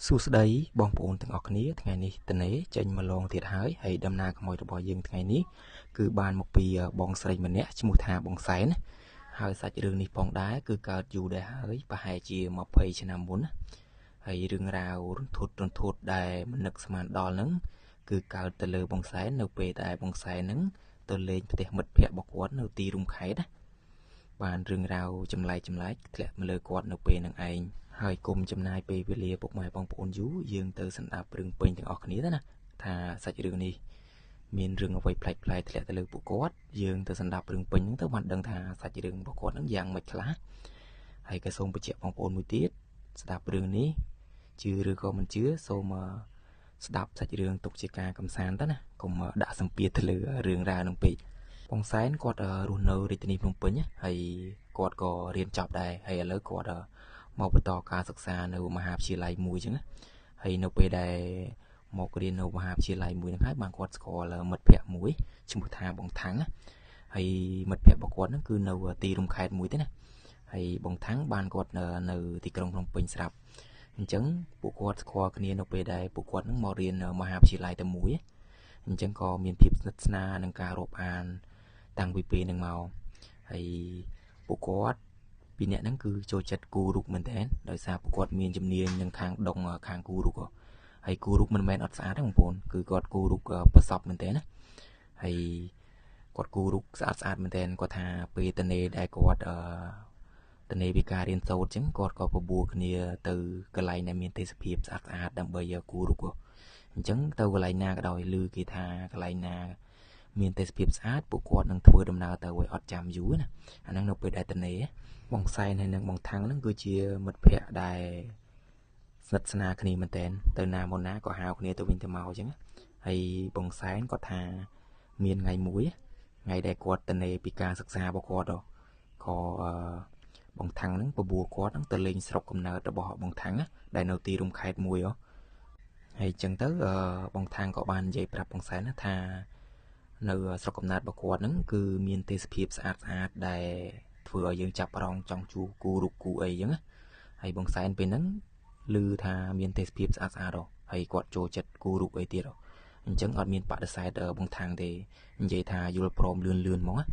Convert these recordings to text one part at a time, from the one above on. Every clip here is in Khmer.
សួស្តីបងប្អូនទាំងអស់គ្នាថ្ងៃនេះតនេចេញមកលងទៀតហើយហើយដំណើរក្មួយរបស់យើងថ្ងៃនេះគឺបានមកពីបងស្រីម្នាក់ឈ្មោះថាបងសែនហើយសាច់រឿងនេះផងដែរគឺកើតយូរដែរហើយប្រហែលជា20ឆ្នាំមុនណាហើយរឿងរ៉ាវរន្ធត់រន្ធត់ដែលមិននឹកស្មានដល់ហ្នឹងគឺកើតទៅលើបងសែននៅពេលដែលបងសែនហ្នឹងទៅលេងផ្ទះមិត្តភ័ក្តិរបស់គាត់នៅទីរួមខេត្តណាបានរឿងរ៉ាវចម្លែកចម្លែកធ្លាក់មកលើគាត់នៅពេលហ្នឹងឯងហើយគុំចំណាយពេលវេលាពុកម៉ែបងប្អូនយូរយើងទៅស្ដាប់រឿងពេញទាំងអស់គ្នាទៅណាថាសាច់រឿងនេះមានរឿងអ្វីប្លែកៗធ្លាក់ទៅលើពួកគាត់យើងទៅស្ដាប់រឿងពេញហ្នឹងទៅបានដឹងថាសាច់រឿងរបស់គាត់ហ្នឹងយ៉ាងម៉េចខ្លះហើយក៏សូមបញ្ជាក់បងប្អូនមួយទៀតស្ដាប់រឿងនេះជឿឬក៏មិនជឿសូមស្ដាប់សាច់រឿងទុកជាការកំសាន្តទៅណាកុំដាក់សម្ពាធទៅលើរឿងរ៉ាវហ្នឹងពេកបងសែនគាត់រស់នៅរាជធានីភ្នំពេញហើយគាត់ក៏រៀនចប់ដែរហើយឥឡូវគាត់មកបន្តការសិក្សានៅមហាវិទ្យាល័យមួយចឹងណាហើយនៅពេលដែលមករៀននៅមហាវិទ្យាល័យមួយហ្នឹងហើយបានគាត់ស្គាល់មិត្តភ័ក្តិមួយឈ្មោះថាបងថាំងណាហើយមិត្តភ័ក្តិរបស់គាត់ហ្នឹងគឺនៅទីរួមខេត្តមួយទេណាហើយបងថាំងបានគាត់នៅទីក្រុងភ្នំពេញស្រាប់អញ្ចឹងពួកគាត់ស្គាល់គ្នានៅពេលដែលពួកគាត់ហ្នឹងមករៀនមហាវិទ្យាល័យតែមួយអញ្ចឹងក៏មានភាពស្និទ្ធស្នាលនឹងការរាប់អានតាំងពីពេលហ្នឹងមកហើយពួកគាត់ពីរនាក់ហ្នឹងគឺចូលចិត្តគូរូបមែនតើដោយសារពួកគាត់មានជំនាញនឹងខាងដងខាងគូរូបហើយគូរូបមិនមែនអត់ស្អាតទេបងប្អូនគឺគាត់គូរូបប្រសពមែនតើណាហើយគាត់គូរូបស្អាតស្អាតមែនតើគាត់ថាពេលតនេដែលគាត់តនេពីការរៀនសូត្រអញ្ចឹងគាត់ក៏បបួលគ្នាទៅកន្លែងដែលមានទេសភាពស្អាតស្អាតដើម្បីគូរូបអញ្ចឹងទៅកន្លែងណាក៏ដោយឮគេថាកន្លែងណាមានទេសភាពស្អាតពួកគាត់នឹងធ្វើដំណើរទៅឲ្យអត់ចាំយូរណាអាហ្នឹងនៅពេលដែលតនេបងសែនហើយនិងបងថាំងហ្នឹងគឺជាមិត្តភ័ក្តិដែលស្និទ្ធស្នាលគ្នាមែនតើទៅណាមកណាក៏ហៅគ្នាទៅវិញទៅមកអញ្ចឹងហើយបងសែនគាត់ថាមានថ្ងៃមួយថ្ងៃដែលគាត់តនេពីការសិក្សារបស់គាត់ក៏បងថាំងហ្នឹងបបួលគាត់ហ្នឹងទៅលេងស្រុកកំណើតរបស់បងថាំងដែលនៅទីរួមខេត្តមួយហើយអញ្ចឹងទៅបងថាំងក៏បាននិយាយប្រាប់បងសែនថានៅស្រុកកំណើតរបស់គាត់ហ្នឹងគឺមានទេសភាពស្អាតស្អាតដែលធ្វើឲ្យយើងចាប់អារម្មណ៍ចង់ជួគូរូបគូអីចឹងណាហើយបងសែនពេលហ្នឹងឮថាមានទេសភាពស្អាតស្អាតហើយគាត់ចូលចិត្តគូរូបអីទៀតអញ្ចឹងអត់មានបដិសេធបងថាំងទេនិយាយថាយល់ព្រមលឿនលឿនហ្មងណា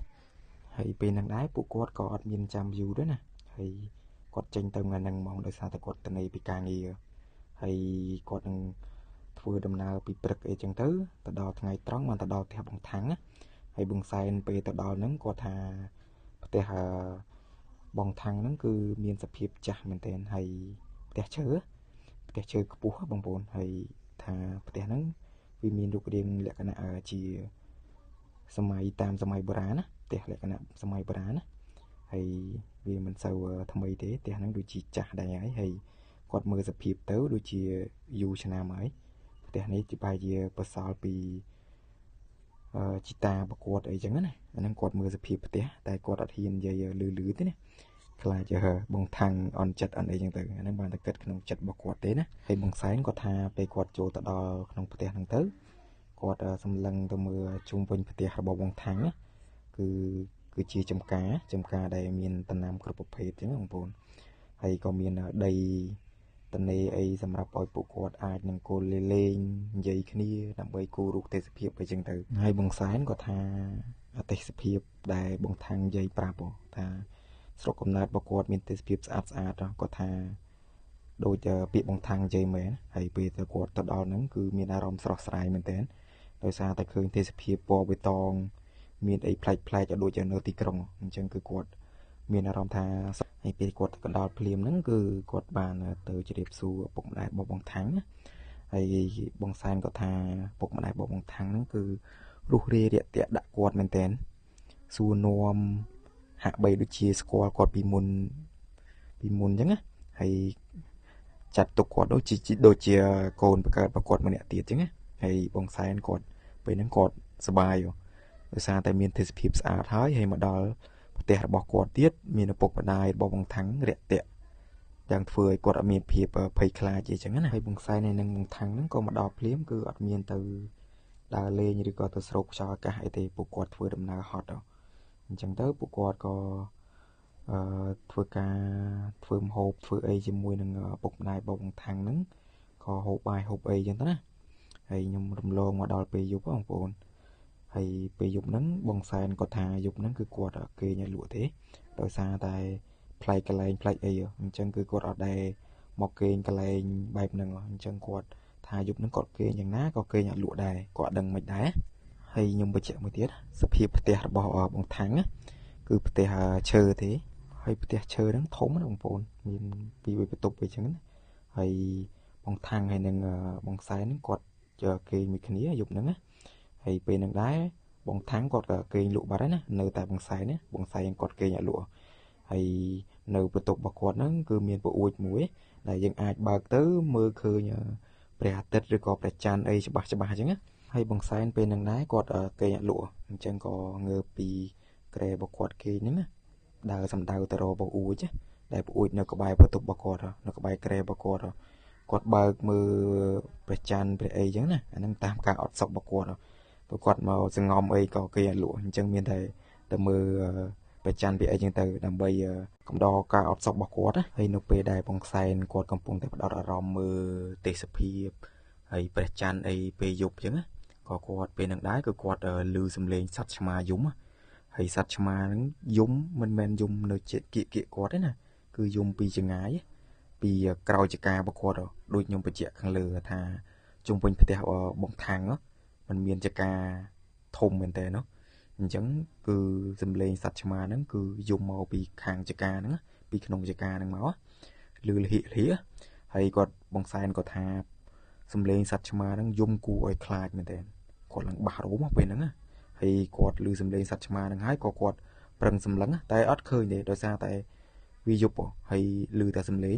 ហើយពេលហ្នឹងដែរពួកគាត់ក៏អត់មានចាំយូរដែរណាហើយគាត់ចេញទៅថ្ងៃហ្នឹងហ្មងដោយសារតែគាត់ទៅពីការងារហើយគាត់នឹងធ្វើដំណើរពីព្រឹកអីចឹងទៅទៅដល់ថ្ងៃត្រង់បានទៅដល់ផ្ទះបងថាំងណាហើយបងសែនពេលទៅដល់ហ្នឹងគាត់ថាផ្ទះបងថាំងហ្នឹងគឺមានសភាពចាស់មែនទែនហើយផ្ទះឈើខ្ពស់បងប្អូនហើយថាផ្ទះហ្នឹងវាមានរូបរាងលក្ខណៈជាសម័យតាមសម័យបុរាណណាផ្ទះលក្ខណៈសម័យបុរាណណាហើយវាមិនសូវថ្មីទេផ្ទះហ្នឹងដូចជាចាស់ដែរហើយហើយគាត់មើលសភាពទៅដូចជាយូរឆ្នាំហើយផ្ទះនេះជាបែរជាបសល់ពីជីតាប្រកួតអីចឹងណាអាហ្នឹងគាត់មើលសភាពផ្ទះតែគាត់អត់ហ៊ាននិយាយលឺលឺទេណាខ្លាចបងថាំងអន់ចិត្តអន់អីចឹងទៅអាហ្នឹងបានតែគិតក្នុងចិត្តរបស់គាត់ទេណាហើយបងសែនគាត់ថាពេលគាត់ចូលទៅដល់ក្នុងផ្ទះហ្នឹងទៅគាត់សម្លឹងទៅមើលជុំវិញផ្ទះរបស់បងថាំងណាគឺជាចំការដែលមានតំណាំគ្រប់ប្រភេទចឹងបងប្អូនហើយក៏មានដីតនេអីសម្រាប់ឲ្យពួកគាត់អាចនឹងគោលលេងនិយាយគ្នាដើម្បីគូរូបទេសភាពអីចឹងទៅហើយបងសែនគាត់ថាអទេសភាពដែលបងថាំងនិយាយប្រាប់ថាស្រុកកំណើតរបស់គាត់មានទេសភាពស្អាតស្អាតគាត់ថាដូចពាក្យបងថាំងនិយាយមែនហើយពេលទៅគាត់ទៅដល់ហ្នឹងគឺមានអារម្មណ៍ស្រស់ស្រាយមែនទែនដោយសារតែឃើញទេសភាពពណ៌បៃតងមានអីប្លែកប្លែកឲ្យដូចនៅទីក្រុងអញ្ចឹងគឺគាត់មានអារម្មណ៍ថាហើយពេលគាត់ទៅដល់ភ្លាមហ្នឹងគឺគាត់បានទៅជម្រាបសួរឪពុកម្ដាយរបស់បងថាំងណាហើយបងសែនគាត់ថាឪពុកម្ដាយរបស់បងថាំងហ្នឹងគឺរុះរាយរាក់ទាក់ដាក់គាត់មែនទែនសួរនាំហាក់បីដូចជាស្គាល់គាត់ពីមុនអញ្ចឹងណាហើយចាត់ទុកគាត់ដូចជាកូនបង្កើតរបស់គាត់ម្នាក់ទៀតអញ្ចឹងណាហើយបងសែនគាត់ពេលហ្នឹងគាត់សប្បាយដោយសារតែមានទេសភាពស្អាតហើយហើយមកដល់ផ្ទះរបស់គាត់ទៀតមានឪពុកម្ដាយរបស់បងថាំងរាក់ទាក់យ៉ាងធ្វើឲ្យគាត់អត់មានភាពភ័យខ្លាចអីចឹងណាហើយបងសែននិងបងថាំងហ្នឹងក៏មកដល់ភ្លាមគឺអត់មានទៅដើរលេងឬក៏ទៅស្រូបខ្យល់អាកាសអីទេពួកគាត់ធ្វើដំណើរហត់អញ្ចឹងទៅពួកគាត់ក៏ ធ្វើការធ្វើម្ហូបធ្វើអីជាមួយនឹងឪពុកម្ដាយរបស់បងថាំងហ្នឹងក៏ហូបបាយហូបអីចឹងទៅណាហើយខ្ញុំរំលងមកដល់ពេលយប់បងប្អូនហើយពេលយប់ហ្នឹងបងសែនគាត់ថាយប់ហ្នឹងគឺគាត់គេងឲ្យលក់ទេដោយសារតែប្លែកកន្លែងប្លែកអីអញ្ចឹងគឺគាត់អត់ដែលមកគេងកន្លែងបែបហ្នឹងអញ្ចឹងគាត់ថាយប់ហ្នឹងគាត់គេងយ៉ាងណាក៏គេងអត់លក់ដែរគាត់ដឹងមិនដែរហើយខ្ញុំបញ្ជាក់មួយទៀតសភាពផ្ទះរបស់បងថាំងគឺផ្ទះឈើទេហើយផ្ទះឈើហ្នឹងធំណាបងប្អូនមានពីរបន្ទប់អីចឹងណាហើយបងថាំងហើយនឹងបងសែនហ្នឹងគាត់គេងមួយគ្នាយប់ហ្នឹងណាហើយពេលហ្នឹងដែរបងថាំងគាត់ក៏គេងលក់បាត់ហើយណានៅតែបងសែនណាបងសែនគាត់គេងអត់លក់ហើយនៅបន្ទប់របស់គាត់ហ្នឹងគឺមានប្អួចមួយដែលយើងអាចបើកទៅមើលឃើញព្រះអាទិត្យឬក៏ព្រះច័ន្ទអីច្បាស់ច្បាស់អញ្ចឹងណាហើយបងសែនពេលហ្នឹងដែរគាត់គេងអត់លក់អញ្ចឹងក៏ងើបពីក្រែរបស់គាត់គេងហ្នឹងណាដើរសំដៅទៅរកប្អួចដែលប្អួចនៅក្បែរបន្ទប់របស់គាត់នៅក្បែរក្រែរបស់គាត់គាត់បើកមើលព្រះច័ន្ទព្រះអីចឹងណាអាហ្នឹងតាមការអត់សុខរបស់គាត់ព្រោះគាត់មកសងំអីក៏គេអត់លក់អញ្ចឹងមានតែទៅមើលព្រះច័ន្ទព្រះអីចឹងទៅដើម្បីកំដរការអត់សុខរបស់គាត់ណាហើយនៅពេលដែលបងសែនគាត់កំពុងតែផ្ដោតអារម្មណ៍មើលទេសភាពហើយព្រះច័ន្ទអីពេលយប់ចឹងណាក៏គាត់ពេលហ្នឹងដែរគឺគាត់ឮសំឡេងសត្វឆ្មាយំហើយសត្វឆ្មាហ្នឹងយំមិនមែនយំនៅជិតគៀកគៀកគាត់ទេណាគឺយំពីចងាយពីក្រោយចការបស់គាត់ដូចខ្ញុំបញ្ជាក់ខាងលើថាជុំវិញផ្ទះបងថាំងมันមានចកាធំមែនតើណោះអញ្ចឹងគឺសំឡេងសត្វឆ្មាហ្នឹងគឺយំមកពីខាងចកាហ្នឹងពីក្នុងចកាហ្នឹងមកលឺលហិលហិហើយគាត់បងសែនគាត់ថាសំឡេងសត្វឆ្មាហ្នឹងយំគួរឲ្យខ្លាចមែនតើគាត់ឡើងបាសរោមពេលហ្នឹងណាហើយគាត់ឮសំឡេងសត្វឆ្មាហ្នឹងហើយក៏គាត់ប្រឹងសម្លឹងតែអត់ឃើញទេដោយសារតែវាយប់ហើយឮតែសំឡេង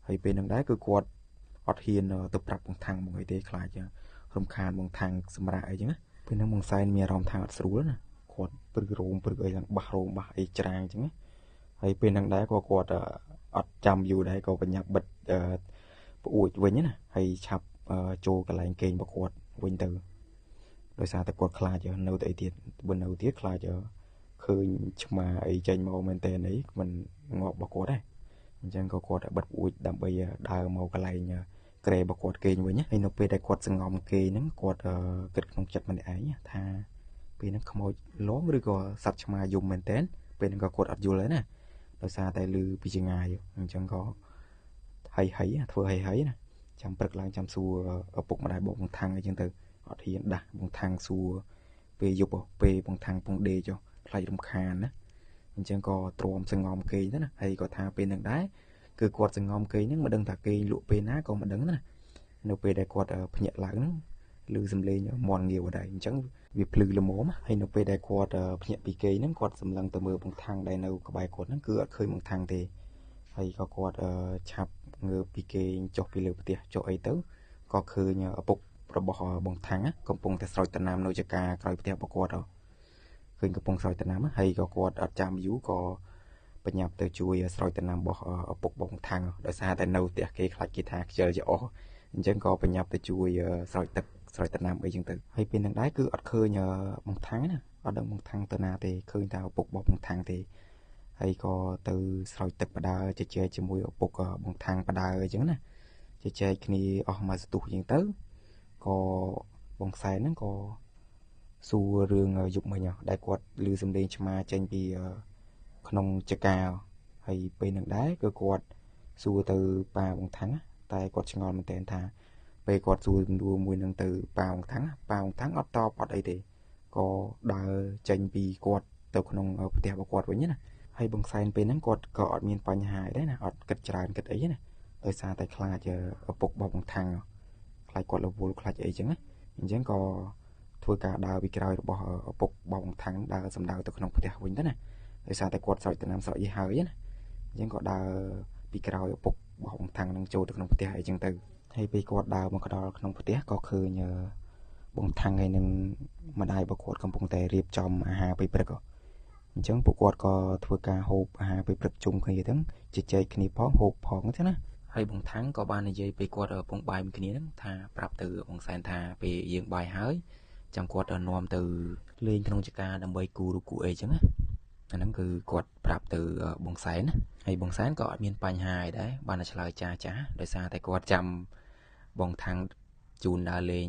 ហើយពេលហ្នឹងដែរគឺគាត់អត់ហ៊ានទៅប្រាប់បងថាំងបងអីទេខ្លាចរំខានបងថាំងសម្រាប់អីចឹងណាពេលហ្នឹងបងសែនមានអារម្មណ៍ថាអត់ស្រួលណាគាត់ព្រឹករោមព្រឹកអីឡើងបាសរោមបាសអីច្រាងចឹងណាហើយពេលហ្នឹងដែរក៏គាត់អត់ចាំយូរដែរក៏បញ្ញាប់បិទប្អួចវិញណាហើយឆាប់ចូលកន្លែងគេងរបស់គាត់វិញទៅដោយសារតែគាត់ខ្លាចនៅទៅអីទៀតបើនៅទៀតខ្លាចឃើញឆ្មាអីចេញមកមែនតើអីមិនងាប់របស់គាត់ដែរអញ្ចឹងក៏គាត់បិទប្អួចដើម្បីដើរមកកន្លែងក្រែរបស់គាត់គេងវិញហើយនៅពេលដែលគាត់សងំគេងហ្នឹងគាត់គិតក្នុងចិត្តម្នាក់ឯងថាពេលហ្នឹងខ្មោចលងឬក៏សត្វឆ្មាយំមែនតើពេលហ្នឹងក៏គាត់អត់យល់ដែរណាដោយសារតែឮពីចងាយអញ្ចឹងក៏ហៃហៃធ្វើហៃហៃណាចាំព្រឹកឡើងចាំសួរឪពុកម្ដាយបងថាំងអីចឹងទៅអត់ហ៊ានដាស់បងថាំងសួរពេលយប់ពេលបងថាំងពងដេកចុះខ្លាចរំខានណាអញ្ចឹងក៏ទ្រាំសងំគេងទៅណាហើយក៏ថាពេលហ្នឹងដែរគឺគាត់សងំគេងហ្នឹងមិនដឹងថាគេងលក់ពេលណាក៏មិនដឹងណានៅពេលដែលគាត់ភ្ញាក់ឡើងហ្នឹងឮសំឡេងមន់ងាវដែរអញ្ចឹងវាភ្លឺល្មមហើយនៅពេលដែលគាត់ភ្ញាក់ពីគេងហ្នឹងគាត់សម្លឹងទៅមើលបងថាំងដែលនៅក្បែរគាត់ហ្នឹងគឺអត់ឃើញបងថាំងទេហើយក៏គាត់ឆាប់ងើបពីគេងចុះពីលើផ្ទះចុះអីទៅក៏ឃើញឪពុករបស់បងថាំងកំពុងតែស្រោចដំណាំនៅចកាក្រោយផ្ទះរបស់គាត់ឃើញកំពុងស្រោចដំណាំហើយក៏គាត់អត់ចាំយូរក៏បញ្ញាប់ទៅជួយស្រោចដំណាំរបស់ឪពុកបងថាំងដោយសារតែនៅផ្ទះគេខ្លាចគេថាខ្ជិលជាអស់អញ្ចឹងក៏បញ្ញាប់ទៅជួយស្រោចទឹកស្រោចដំណាំអីចឹងទៅហើយពេលហ្នឹងដែរគឺអត់ឃើញបងថាំងណាអត់ដឹងបងថាំងទៅណាទេឃើញតែឪពុករបស់បងថាំងទេហើយក៏ទៅស្រោចទឹកបដើជជែកជាមួយឪពុកបងថាំងបដើអញ្ចឹងណាជជែកគ្នាអស់មួយសន្ទុះអញ្ចឹងទៅក៏បងសែនហ្នឹងក៏សួររឿងយប់មិញដែលគាត់ឮសំឡេងឆ្មាចេញពីក្នុងចកាហើយពេលហ្នឹងដែរគឺគាត់សួរទៅប៉ាបងថាំងតែគាត់ឆ្ងល់មែនទែនថាពេលគាត់សួរសំណួរមួយហ្នឹងទៅប៉ាបងថាំងប៉ាបងថាំងអត់តបអត់អីទេក៏ដើរចេញពីគាត់ទៅក្នុងផ្ទះរបស់គាត់វិញណាហើយបងសែនពេលហ្នឹងគាត់ក៏អត់មានបញ្ហាអីដែរណាអត់គិតច្រើនគិតអីណាដោយសារតែខ្លាចឪពុករបស់បងថាំងខ្លាចគាត់រវល់ខ្លាចអីចឹងណាអញ្ចឹងក៏ធ្វើការដើរពីក្រោយរបស់ឪពុករបស់បងថាំងដើរសំដៅទៅក្នុងផ្ទះវិញទៅណាដោយសារតែគាត់ស្រោចដំណាំស្រោចអីហើយណាអញ្ចឹងក៏ដើរពីក្រោយឪពុករបស់បងថាំងនឹងចូលទៅក្នុងផ្ទះអីចឹងទៅហើយពេលគាត់ដើរមកដល់ក្នុងផ្ទះក៏ឃើញបងថាំងហើយនឹងម្ដាយរបស់គាត់កំពុងតែរៀបចំអាហារពេលព្រឹកអញ្ចឹងពួកគាត់ក៏ធ្វើការហូបអាហារពេលព្រឹកជុំគ្នាទាំងជជែកគ្នាផងហូបផងចឹងណាហើយបងថាំងក៏បាននិយាយពេលគាត់ពងបាយមួយគ្នាហ្នឹងថាប្រាប់ទៅបងសែនថាពេលយើងបាយហើយចាំគាត់នាំទៅលេងក្នុងចកាដើម្បីគូរូគូអីចឹងណា អាហ្នឹងគឺគាត់ប្រាប់ទៅបងសែនណាហើយបងសែនក៏អត់មានបញ្ហាអីដែរបានតែឆ្លើយចាចាដោយសារតែគាត់ចាំបងថាំងជូនដើរលេង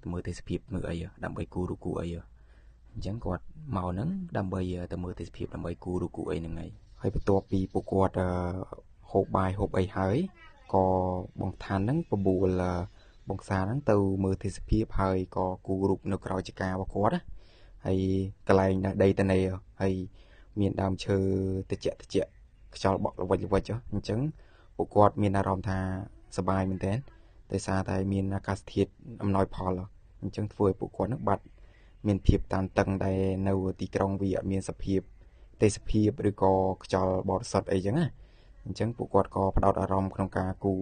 ទៅមើលទេសភាពមើលអីដើម្បីគូរូគូអីអញ្ចឹងគាត់មកហ្នឹងដើម្បីទៅមើលទេសភាពដើម្បីគូរូគូអីហ្នឹងហើយហើយបន្ទាប់ពីពួកគាត់ហូបបាយហូបអីហើយក៏បងឋានហ្នឹងបបួលបងសាហ្នឹងទៅមើលទេសភាពហើយក៏គូរូបនៅក្រោយចការបស់គាត់ណាហើយកន្លែងដីតនេហើយមានដើមឈើតិចតិចខ្យល់បក់ល្វិចល្វិចអញ្ចឹងពួកគាត់មានអារម្មណ៍ថាសប្បាយមែនទែនដោយសារតែមានអាកាសធាតុអំណោយផលអញ្ចឹងធ្វើឲ្យពួកគាត់នឹងបាត់មានភាពតានតឹងដែលនៅទីក្រុងវាអត់មានសភាពទេសភាពឬក៏ខ្យល់បរិសុទ្ធអីចឹងណាអញ្ចឹងពួកគាត់ក៏ផ្ដោតអារម្មណ៍ក្នុងការគូ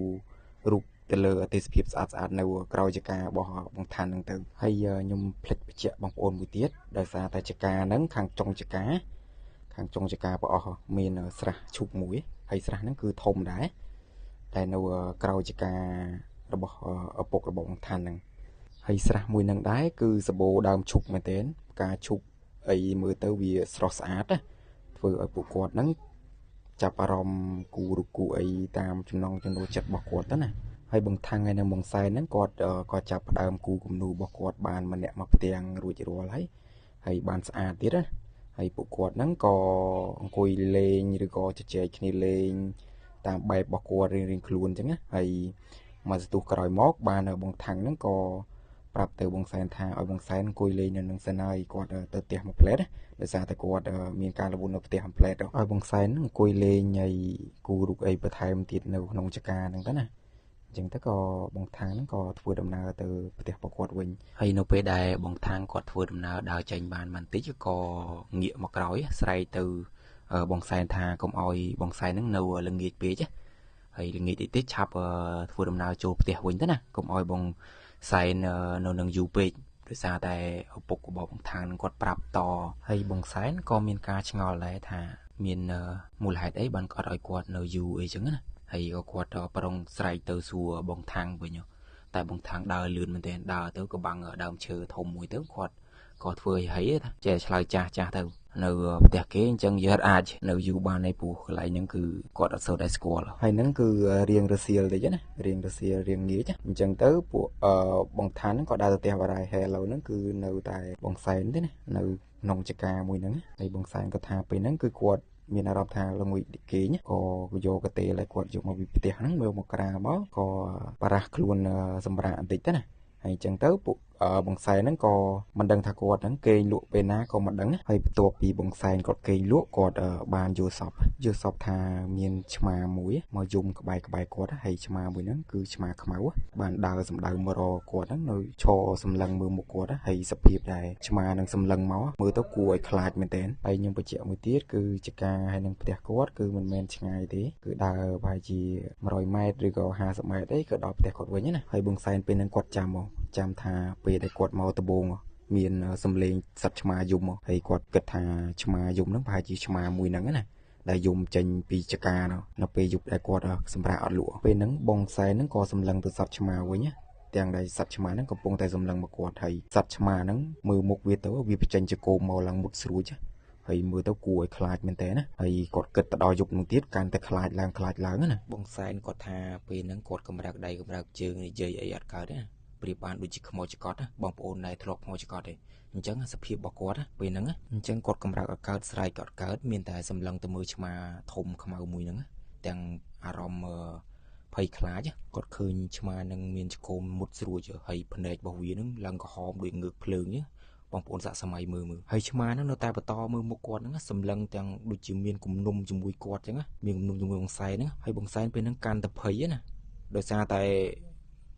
រូបទៅលើទេសភាពស្អាតស្អាតនៅក្រោយចការបស់បងឋានហ្នឹងទៅហើយខ្ញុំភ្លេចបញ្ជាក់បងប្អូនមួយទៀតដោយសារតែចកាហ្នឹងខាងចុងចកាខាងចុងចកាប្រអស់មានស្រះឈូកមួយហើយស្រះហ្នឹងគឺធំដែរតែនៅក្រោយចការបស់ឪពុករបស់បងឋានហ្នឹងហើយស្រះមួយនឹងដែរគឺសបោដើមឈូកមែនទែនផ្កាឈូកអីមើលទៅវាស្រស់ស្អាតណាធ្វើឲ្យពួកគាត់ហ្នឹងចាប់អារម្មណ៍គូរូបគូអីតាមចំណងចំណូលចិត្តរបស់គាត់ទៅណាហើយបងថាំងហើយនៅបងសែនហ្នឹងគាត់ក៏ចាប់ផ្ដើមគូគំនូរបស់គាត់បានម្នាក់មកផ្ទាំងរួចរាល់ហើយហើយបានស្អាតទៀតណាហើយពួកគាត់ហ្នឹងក៏អង្គុយលេងឬក៏ជជែកគ្នាលេងតាមបែបរបស់គាត់រៀងៗខ្លួនអញ្ចឹងណាហើយមកសន្ទុះក្រោយមកបានបងថាំងហ្នឹងក៏ប្រាប់ទៅបងសែនថាឲ្យបងសែនអង្គុយលេងនៅនឹងសិនហើយគាត់ទៅផ្ទះមួយផ្លែតដោយសារតែគាត់មានការរវល់នៅផ្ទះមួយផ្លែតឲ្យបងសែនអង្គុយលេងហើយគូរូបអីបន្ថែមទៀតនៅក្នុងចកាហ្នឹងទៅណាអញ្ចឹងទៅក៏បងថាងហ្នឹងក៏ធ្វើដំណើរទៅផ្ទះរបស់គាត់វិញហើយនៅពេលដែលបងថាងគាត់ធ្វើដំណើរដើរចេញបានបន្តិចក៏ងាកមកក្រោយស្រែកទៅបងសែនថាកុំឲ្យបងសែនហ្នឹងនៅល្ងាចពេកហើយល្ងាចតិចឆាប់ធ្វើដំណើរចូលផ្ទះវិញទៅណាកុំឲ្យបងសែននៅនឹងយូរពេកដោយសារតែឪពុករបស់បងថាងនឹងគាត់ប្រាប់តហើយបងសែនក៏មានការឆ្ងល់ដែរថាមានមូលហេតុអីបានគាត់ឲ្យគាត់នៅយូរអីចឹងណាហើយក៏គាត់ប្រុងស្រែកទៅសួរបងថាងវិញតែបងថាងដើរលឿនមែនទែនដើរទៅក៏បាំងដើមឈើធំមួយទៅគាត់ក៏ធ្វើឲ្យហីថាចេះឆ្លើយចាស់ចាស់ទៅនៅផ្ទះគេអញ្ចឹងយើងអាចនៅយូរបានឯព្រោះកន្លែងហ្នឹងគឺគាត់អត់សូវដែលស្គាល់ហើយហ្នឹងគឺរៀងរសៀលតិចណារៀងរសៀលរៀងងាយអញ្ចឹងទៅពួកបងឋានហ្នឹងក៏ដើរទៅផ្ទះបារាយហើយឥឡូវហ្នឹងគឺនៅតែបងសែនទេណានៅក្នុងចកាមួយហ្នឹងហើយបងសែនក៏ថាពេលហ្នឹងគឺគាត់មានអារម្មណ៍ថាល្ងួយគេងក៏យកកាតេលឲ្យគាត់យកមកពីផ្ទះហ្នឹងមើលមកក្រាមកក៏បារះខ្លួនសម្រាប់បន្តិចទៅណាហើយអញ្ចឹងទៅពួកបងសែនហ្នឹងក៏មិនដឹងថាគាត់ហ្នឹងគេងលក់ពេលណាក៏មិនដឹងហើយបន្ទាប់ពីបងសែនគាត់គេងលក់គាត់បានយល់សពថាមានឆ្មាមួយមកយំក្បែរគាត់ហើយឆ្មាមួយហ្នឹងគឺឆ្មាខ្មៅបានដើរសម្ដៅមករកគាត់ហ្នឹងនៅឈរសម្លឹងមើលមុខគាត់ហើយសភាពដែរឆ្មានឹងសម្លឹងមកមើលទៅគួរឲ្យខ្លាចមែនទែនហើយខ្ញុំបញ្ជាក់មួយទៀតគឺចកាហើយនឹងផ្ទះគាត់គឺមិនមែនឆ្ងាយទេគឺដើរប្រហែលជា100ម៉ែត្រឬក៏50ម៉ែត្រអីក៏ដល់ផ្ទះគាត់វិញណាហើយបងសែនពេលហ្នឹងគាត់ចាំថាពេលដែលគាត់មកដំបូងមានសំឡេងសត្វឆ្មាយំហើយគាត់គិតថាឆ្មាយំហ្នឹងប្រហែលជាឆ្មាមួយហ្នឹងណាដែលយំចេញពីចកានៅពេលយប់ដែលគាត់សម្រាប់អត់លក់ពេលហ្នឹងបងសែនហ្នឹងក៏សម្លឹងទៅសត្វឆ្មាវិញទាំងដែលសត្វឆ្មាហ្នឹងកំពុងតែសម្លឹងមកគាត់ហើយសត្វឆ្មាហ្នឹងមើលមុខវាទៅវាបញ្ចេញចកោមមកឡើងមុតស្រួចហើយមើលទៅគួរឲ្យខ្លាចមែនតើណាហើយគាត់គិតទៅដល់យប់នោះទៀតកាន់តែខ្លាចឡើងខ្លាចឡើងណាបងសែនគាត់ថាពេលហ្នឹងគាត់កម្រើកដៃកម្រើកជើងនិយាយអីអត់កើតទេប្រៀបបានដូចជាខ្មោចចកត់បងប្អូនដែលធ្លាប់ខ្មោចចកត់ទេអញ្ចឹងសភាពរបស់គាត់ពេលហ្នឹងអញ្ចឹងគាត់កម្រើកឲ្យកើតស្រែកក៏កើតមានតែសម្លឹងទៅមើលឆ្មាធំខ្មៅមួយហ្នឹងទាំងអារម្មណ៍ភ័យខ្លាចគាត់ឃើញឆ្មានឹងមានចកោមមុតស្រួចហើយភ្នែករបស់វាហ្នឹងឡើងក្រហមដូចងើកភ្លើងបងប្អូនសាកសម័យមើលហើយឆ្មាហ្នឹងនៅតែបន្តមើលមុខគាត់ហ្នឹងសម្លឹងទាំងដូចជាមានគំនុំជាមួយគាត់អញ្ចឹងមានគំនុំជាមួយបងសែនហ្នឹងហើយបងសែនពេលហ្នឹងកាន់តែភ័យណាដោយសារតែ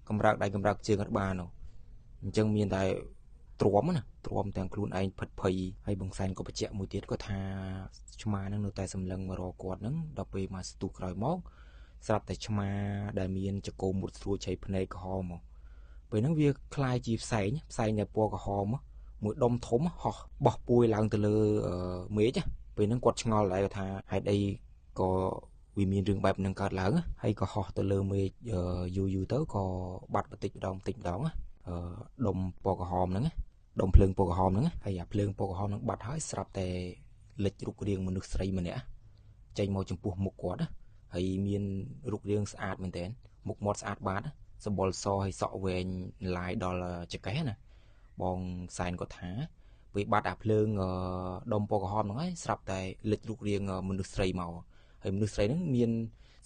កម្រើកដៃកម្រើកជើងអត់បានអញ្ចឹងមានតែទ្រាំណាទ្រាំទាំងខ្លួនឯងផិតភ័យហើយបងសែនក៏បញ្ជាក់មួយទៀតគាត់ថាឆ្មាហ្នឹងនៅតែសម្លឹងមករកគាត់ហ្នឹងដល់ពេលមកស្ទុះក្រោយមកស្រាប់តែឆ្មាដែលមានចកោមមុតស្រួចឆៃភ្នែកក្រហមពេលហ្នឹងវាคล้ายជាផ្សែងដែលពណ៌ក្រហមមួយដុំធំហោះបោះពួយឡើងទៅលើមេឃពេលហ្នឹងគាត់ឆ្ងល់ដែរគាត់ថាហេតុអីក៏វាមានរឿងបែបហ្នឹងកើតឡើងហើយក៏ហោះទៅលើមេឃយូរយូរទៅក៏បាត់បន្តិចម្ដងបន្តិចម្ដងដុំពណ៌ក្រហមហ្នឹងដុំភ្លើងពណ៌ក្រហមហ្នឹងហើយអាភ្លើងពណ៌ក្រហមហ្នឹងបាត់ហើយស្រាប់តែ លិចរូបរាងមនុស្សស្រីម្នាក់ចេញមកចំពោះមុខគាត់ហើយមានរូបរាងស្អាតមែនទែនមុខមាត់ស្អាតបាតសម្បុរសហើយសក់វែងឡាយដល់ចង្កេះណាបងសែនគាត់ថាពេលបាត់អាភ្លើងដុំពណ៌ក្រហមហ្នឹងហើយស្រាប់តែលិចរូបរាងមនុស្សស្រីមកហើយមនុស្សស្រីហ្នឹងមាន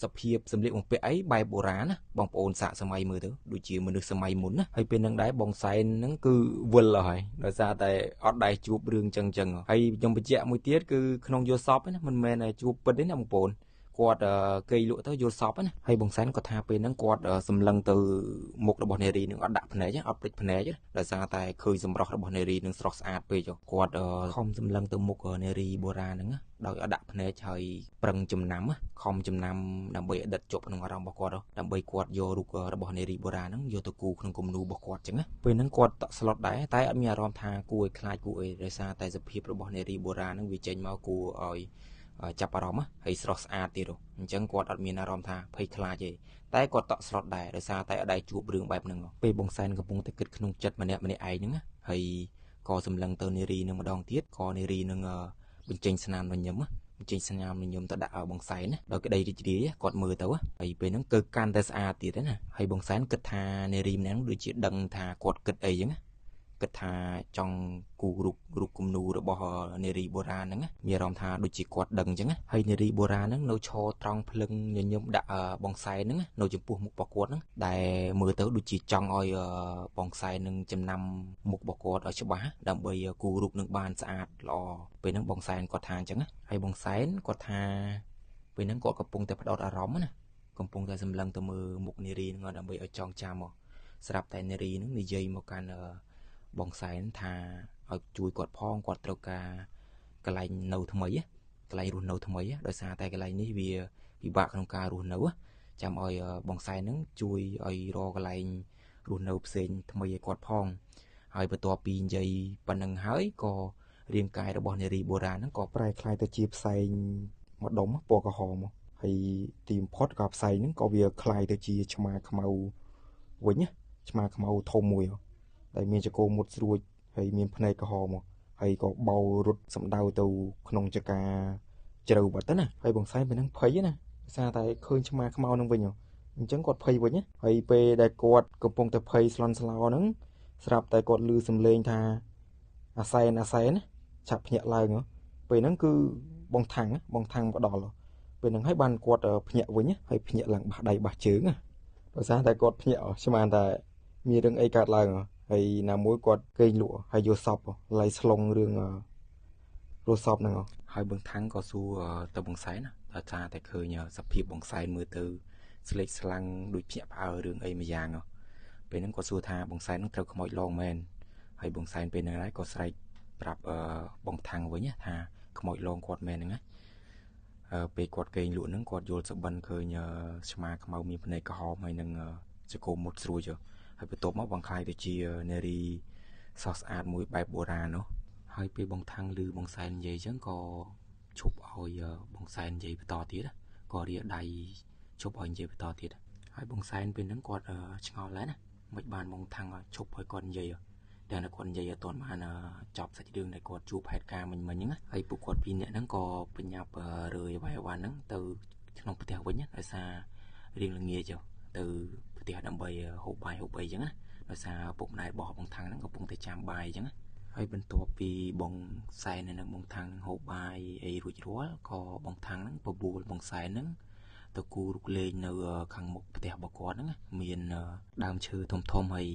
សភាពសម្លៀកបំពាក់អីបែបបុរាណណាបងប្អូនសាកសម័យមើលទៅដូចជាមនុស្សសម័យមុនណាហើយពេលហ្នឹងដែរបងសែនហ្នឹងគឺវិលហើយដោយសារតែអត់ដែរជួបរឿងចឹងចឹងហើយខ្ញុំបញ្ជាក់មួយទៀតគឺក្នុងយល់សពណាមិនមែនជួបពិតទេណាបងប្អូនគាត់គេលក់ទៅយល់សពណាហើយបងសែនគាត់ថាពេលហ្នឹងគាត់សម្លឹងទៅមុខរបស់នារីនឹងអត់ដាក់ភ្នែកអត់ព្រិចភ្នែកដោយសារតែឃើញសម្រស់របស់នារីនឹងស្រស់ស្អាតពេកគាត់ខំសម្លឹងទៅមុខនារីបុរាណហ្នឹងដោយអត់ដាក់ភ្នែកហើយប្រឹងចំណាំខំចំណាំដើម្បីឲ្យដិតជាប់ក្នុងអារម្មណ៍របស់គាត់ដើម្បីគាត់យករូបរបស់នារីបុរាណហ្នឹងយកទៅគូក្នុងគំនូរបស់គាត់ចឹងណាពេលហ្នឹងគាត់តក់ស្លុតដែរតែអត់មានអារម្មណ៍ថាគួរឲ្យខ្លាចគួរអីដោយសារតែសភាពរបស់នារីបុរាណហ្នឹងវាចេញមកគួរឲ្យចាប់អារម្មណ៍ហើយស្រស់ស្អាតទៀតអញ្ចឹងគាត់អត់មានអារម្មណ៍ថាភ័យខ្លាចទេតែគាត់តក់ស្លុតដែរដោយសារតែអត់ដែរជួបរឿងបែបហ្នឹងពេលបងសែនកំពុងតែគិតក្នុងចិត្តម្នាក់ម្នាក់ឯងហ្នឹងហើយក៏សម្លឹងទៅនារីនឹងម្ដងទៀតក៏នារីនឹងបញ្ចេញស្នាមញញឹមបញ្ចេញស្នាមញញឹមទៅដាក់ឲ្យបងសែនណាដោយក្តីរីករាយគាត់មើលទៅហើយពេលហ្នឹងគឺកាន់តែស្អាតទៀតណាហើយបងសែនគិតថានារីម្នាក់ដូចជាដឹងថាគាត់គិតអីចឹងគិតថាចង់គូរូបគំនូរបស់នារីបុរាណហ្នឹងមានអារម្មណ៍ថាដូចជាគាត់ដឹងអញ្ចឹងហើយនារីបុរាណហ្នឹងនៅឈរត្រង់ភ្លឹងញញឹមដាក់បងសែនហ្នឹងនៅចំពោះមុខរបស់គាត់ហ្នឹងដែលមើលទៅដូចជាចង់ឲ្យបងសែននឹងចំណាំមុខរបស់គាត់ឲ្យច្បាស់ដើម្បីគូរូបនឹងបានស្អាតល្អពេលហ្នឹងបងសែនគាត់ថាអញ្ចឹងហើយបងសែនគាត់ថាពេលហ្នឹងគាត់កំពុងតែផ្ដោតអារម្មណ៍ណាកំពុងតែសម្លឹងទៅមើលមុខនារីហ្នឹងដើម្បីឲ្យចងចាំមកស្រាប់តែនារីហ្នឹងនិយាយមកកាន់បងសែនថាឲ្យជួយគាត់ផងគាត់ត្រូវការកន្លែងនៅថ្មីកន្លែងរស់នៅថ្មីដោយសារតែកន្លែងនេះវាពិបាកក្នុងការរស់នៅចាំឲ្យបងសែនហ្នឹងជួយឲ្យរកកន្លែងរស់នៅផ្សេងថ្មីឲ្យគាត់ផងហើយបន្ទាប់ពីនិយាយប៉ុណ្ណឹងហើយក៏រាងកាយរបស់នារីបុរាណហ្នឹងក៏ប្រែក្លាយទៅជាផ្សែងមួយដុំពណ៌ក្រហមហើយទីបំផុតក៏ផ្សែងហ្នឹងក៏វាក្លាយទៅជាឆ្មាខ្មៅវិញឆ្មាខ្មៅធំមួយដែលមានចកោមុតស្រួចហើយមានភ្នែកក្រហមហើយក៏បោរត់សម្ដៅទៅក្នុងចកាជ្រៅបាត់ទៅណាហើយបងសែនពេលហ្នឹងភ័យណាដោយសារតែឃើញឆ្មាខ្មៅហ្នឹងវិញអញ្ចឹងគាត់ភ័យវិញហើយពេលដែលគាត់កំពុងតែភ័យស្លន់ស្លោហ្នឹងស្រាប់តែគាត់ឮសំឡេងថាអាសែនអាសែនឆាប់ភ្ញាក់ឡើងពេលហ្នឹងគឺបងថាំងមកដល់ពេលហ្នឹងហើយបានគាត់ភ្ញាក់វិញហើយភ្ញាក់ឡើងបះដៃបះជើងដោយសារតែគាត់ភ្ញាក់ស្មានតែមានរឿងអីកើតឡើងហើយណាមួយគាត់គេងលក់ហើយយកសពឡៃស្លងរឿងរស់សពហ្នឹងហើយបងថាំងក៏សួរទៅបងសែនណាថាតែឃើញសភាពបងសែនមើលទៅស្លេកស្លាំងដូចភ្ញាក់ផ្អើលរឿងអីមួយយ៉ាងពេលហ្នឹងគាត់សួរថាបងសែនហ្នឹងត្រូវខ្មោចឡងមែនហើយបងសែនពេលហ្នឹងហើយក៏ស្រែកប្រាប់បងថាំងវិញថាខ្មោចឡងគាត់មែនហ្នឹងណាពេលគាត់គេងលក់ហ្នឹងគាត់យល់សបិនឃើញឆ្មាខ្មៅមានភ្នែកក្រហមហើយនឹងចកោមុតស្រួចហើយបន្ទាប់មកបងខ្លាយទៅជានារីស្រស់ស្អាតមួយបែបបុរាណនោះហើយពេលបងថាំងឮបងសែននិយាយចឹងក៏ឈប់ឲ្យបងសែននិយាយបន្តទៀតក៏រាដៃឈប់ឲ្យនិយាយបន្តទៀតហើយបងសែនពេលហ្នឹងគាត់ឆ្ងល់ដែរណាមិនបានបងថាំងឈប់ឲ្យគាត់និយាយតែគាត់និយាយអត់ទាន់បានចប់សាច់រឿងដែលគាត់ជួបហេតុការណ៍មិញហ្នឹងហើយពួកគាត់ពីរនាក់ហ្នឹងក៏បញ្ញាប់រើយអ្វីៗហ្នឹងទៅក្នុងផ្ទះវិញដោយសាររៀងល្ងាចទៅផ្ទះដើម្បីហូបបាយហូបអីចឹងណាដោយសារពុកម្ដាយរបស់បងថាំងហ្នឹងកំពុងតែចាំបាយចឹងណាហើយបន្ទាប់ពីបងសែននិងបងថាំងហ្នឹងហូបបាយអីរួចរាល់ក៏បងថាំងហ្នឹងបបួលបងសែនហ្នឹងទៅគូរូបលេងនៅខាងមុខផ្ទះរបស់គាត់ហ្នឹងមានដើមឈើធំធំហើយ